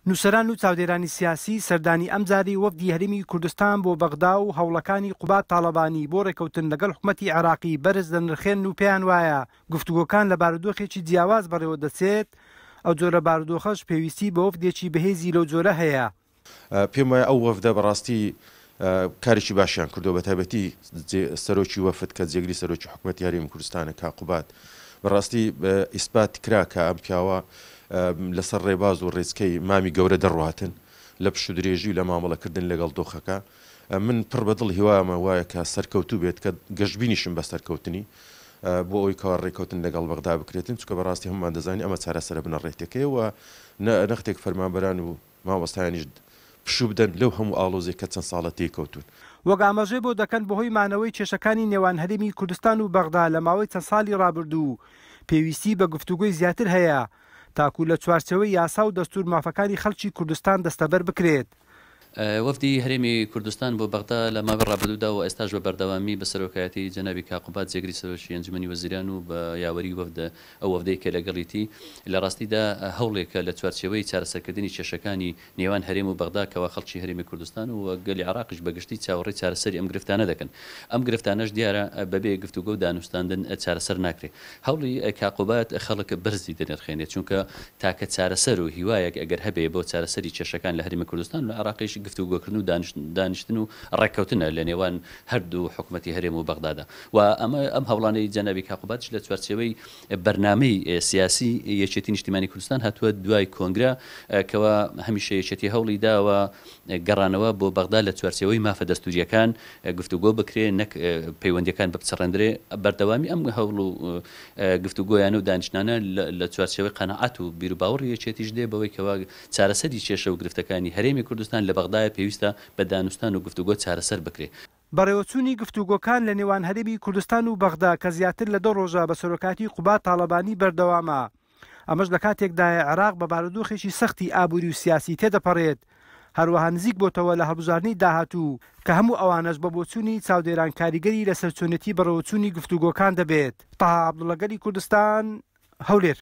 نووسەران و چاودێرانی سیاسی سەردانی ئەمجارەی وەفدی هەرێمی کوردستان بۆ بەغدا و هەوڵەکانی قوباد تاڵەبانی بۆ ڕێککەوتن لەگەڵ حکومەتی عێراقی بەرز دەنرخێنن و پێیان وایە گفتوگۆکان لە بارودۆخێکی جیاواز بەڕێوەدەچێت، ئەو جۆرە بارودۆخەش پێویستی بە وەفدێکی بەهێزی لەو جۆرە هەیە. پێم وایە ئەو وەفدە بەڕاستی کارێکی باشیان کردووە بەتایبەتی سەرۆکی وەفد کە جێگری سەرۆکی حکومەتی هەرێمی کوردستانە کاک قوباد بەڕاستی ئیسپات کرا کە ئەم پیاوە لەسەر ڕێباز و ڕێچکەی مامی گەورە دەڕواتن لە پشوودرێژی و لە مامەڵەکردن لەگەڵ دۆخەکە من پڕ بە دڵ هیوامە وایە کە سەرکەوتوو بێت کە گەشبینیشم بە سەرکەوتنی بۆ ئەوەی کەوا ڕێککەوتن لەگەڵ بەغدا بکرێتن چونکە بەڕاستی هەموومان دەزانین ئەمە چارەسەرە بنەڕەتیەکەیە و نەختێک فەرمانبەران و مامۆستایانیش پشوو بدەن لەو هەموو ئاڵۆزیە کە چەند ساڵە تێی کەوتوون. وەک ئاماژەی بۆ دەکەن بەهۆی مانەوەی کێشەکانی نێوان هەرێمی کوردستان و بەغدا لە ماوەی چەند ساڵی ڕابردوو پێویستی بە گفتوگۆی زیاتر هەیە تاکو لە چوارچێوەی یاسا و دەستوور مافەکانی خەڵکی کوردستان دەستەبەر بکرێت. وەفدی هەرێمی کوردستان بۆ بەغدا لە ماوەی ڕابردوودا و ئێستاش بە بەردەوامی بە سەرۆکایەتی جەنابی کاک قوباد جێگری سەرۆکی ئەنجومەنی وەزیران و بە یاوەری وەفد ئەو وەفدەی کە لەگەڵیتی لە ڕاستیدا هەوڵێکە لە چوارچێوەی چارەسەرکردنی کێشەکانی نێوان هەرێم و بەغدا کەوا خەڵکی هەرێمی کوردستان و گەلی عێراقیش بە گشتی چاوەڕێی چارەسەری ئەم گرفتانە دەکەن. ئەم گرفتانەش دیارە بەبێ گفتوگۆ و دانوستاندن چارەسەر ناکرێ. هەوڵی کاک قوباد خەڵک بەرزی دەنرخێنێ چونکە تاکە چارەسەر و هیوایەک ئەگەر هەبێ بۆ چارەسەری کێشەکان لە هەرێمی کوردستان و لە عێراقیش گفتوگۆکردن و دانیشتن و ڕێککەوتنە لە نێوان هەردوو حکومەتی هەرێم و بەغدادا و ئەمە ئەم هەوڵانەی جەنابی کاک قوبادیش لە چوارچێوەی بەرنامەی سیاسی یەکێتی نیشتیمانی کوردستان هاتووە دوای کۆنگرە کەوا هەمیشە یەکێتی هەوڵی داوە گەڕانەوە بۆ بەغدا لە چوارچێوەی مافە دەستورییەکان گفتوگۆ بکرێ نەک پەیوەندییەکان بپچڕێندرێ، بەردەوامی ئەم هەوڵ و گفتوگۆیانە و دانیشتنانە لە چوارچێوەی قەناعەت و بیروباوەڕی یەکێتیش دێ بەوەی کەوا چارەسەری کێشە و گرفتەکانی هەرێمی کوردستان لە بەغدایە پێویستە بە دانوستان و گفتوگۆ چارەسەر بکرێ. بەڕێوەچوونی گفتوگۆکان لە نێوان هەرێمی کوردستان و بەغدا کە زیاتر لە دە ڕۆژە بە سەرۆکایەتی قوباد تاڵەبانی بەردەوامە، ئەمەش لە کاتێکدایە عێراق بە بارودۆخێکی سەختی ئابووری و سیاسی تێدەپەڕێت، هەروەها نزیک بۆتەوە لە هەڵبژاردنی داهاتوو کە هەموو ئەوانەش بە بۆچوونی چاودێران کاریگەری لەسەر چۆنێتی بەڕێوەچوونی گفتوگۆکان دەبێت. تەها عەبدوڵڵا گەلی کوردستان، هەولێر.